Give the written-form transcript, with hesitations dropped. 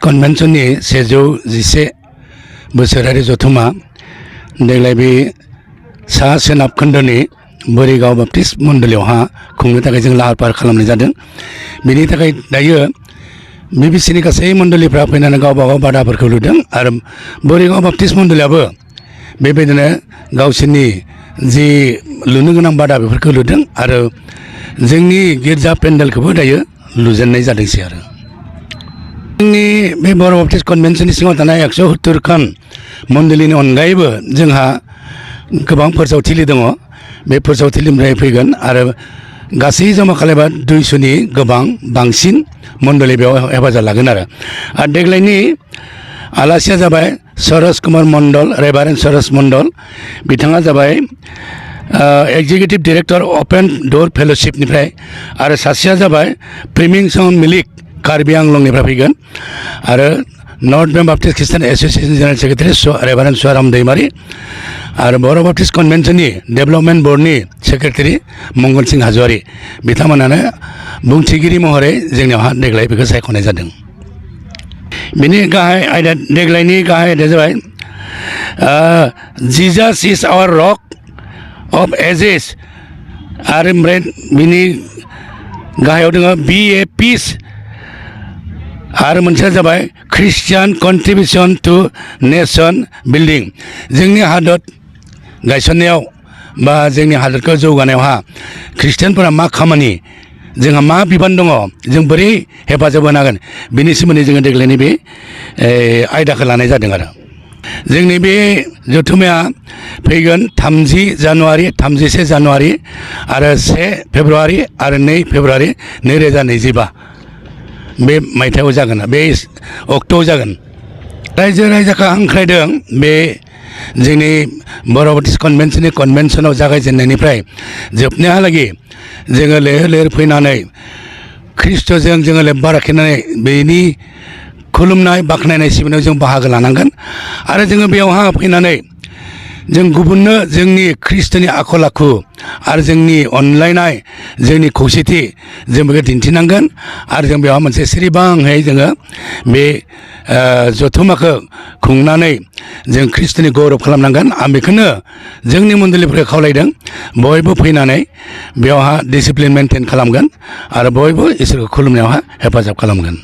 कन्वेन्शननि 111 बोसोरारि जथुमा देग्लाय बे सा सोनाब खोन्दोनि बोरिगाव बाप्टिस्ट मण्डलियावहा खुंनो थाखाय जों लाहार फाहार खालामनाय जादों। बेनि थाखाय दायो बिबिसिनि गासै मण्डलिफ्रा फैनानै गावबा गाव बादाफोरखौ लुदों आरो बोरिगाव बाप्टिस्ट मण्डलियाबो बेबायदिनो गावसोरनि जि लुनो गोनां बादा बेफोरखौ लुदों आरो जोंनि गिर्जा पेन्डेलखौबो दायो लुजेननाय जादोंसै आरो जोंनि बे बर' बाप्टिस्ट कन्वेन्शननि सिङाव थानाय 170 खान मण्डलिनि अनगायैबो जोंहा गोबां फोसावथिलि दङ। बे फोसावथिलिनिफ्राय फैगोन आरो गासै जमा खालामबा 200नि गोबां बांसिन मण्डलि बेयाव हेफाजाब लागोन आरो देग्लायनि आलासिया जाबाय सरस कुमार मण्डल, रेभारेन्ड सरस मण्डल। बिथाङा जाबाय एक्जिकिउटिभ डिरेक्टर अपेन डोर फेल'शिपनिफ्राय आरो सासेया जाबाय प्रिमिंसन मिलिक कार्बि आंलंनिफ्राय फैगोन आरो north bank Baptist Christian association general secretary reverend Suwaram Daimari आरो बर' बाप्टिस्ट कन्वेन्शननि डेभेलपमेन्ट बर्डनि सेक्रेटारि मंगल सिं हाज'वारि बिथांमोनानो बुंथिगिरि महरै जोंनियावहा देग्लाय बेखौ सायख'नाय जादों। बिनि गाहाय आयदा देग्लायनि गाहाय आयदाया जाबाय जिजास इज आवर रक अफ एजेस आरो ओमफ्राय बिनि गाहायाव दङ बि ए पिस आरो मोनसेया जाबाय Christian contribution to nation building. जोंनि हादर गायसननायाव बा जोंनि हादरखौ जौगानायावहा ख्रिस्टियानफोरा मा खामानि जोंहा मा बिबान दङ जों बोरै हेफाजाब होनो हागोन बिनि सोमोन्दै जोङो देग्लायनि बे आयदाखौ लानाय जादों आरो जोंनि बे जथुमाया फैगोन 30 जानुवारि 31 जानुवारि आरो 1 फेब्रुवारि आरो 2 फेब्रुवारि 2025 बे मायथाइयाव जागोन बे अक्ट'आव जागोन। रायजो राजाखौ हांख्रायदों बे जोंनि बर' बाप्टिस्ट कन्वेन्शननि कन्वेन्शनाव जागायजेननायनिफ्राय जोबनायालागै जोङो लैहोर लैहोर फैनानै ख्रिस्ट'जों जोङो लोब्बा लाखिनानै बेनि खुलुमनाय बाख्नायनाय सिबिनायाव जों बाहागो लानांगोन आरो जोङो बेयावहा फैनानै जों गुबुननो जोंनि ख्रिस्ट'नि आखल आखु आरो जोंनि अनलायनाय जोंनि खौसेथि जों बेखौ दिन्थिनांगोन आरो जों बेयाव मोनसे सिरिबाङै जोङो बे जथुमाखौ खुंनानै जों ख्रिस्ट'नि गौरब खालामनांगोन। आं बेखौनो जोंनि मण्डलिफोरखौ खावलायदों बयबो फैनानै बेयावहा डिसिप्लिन मेनटेन खालामगोन आरो बयबो इसोरखौ खुलुमनायावहा हेफाजाब खालामगोन।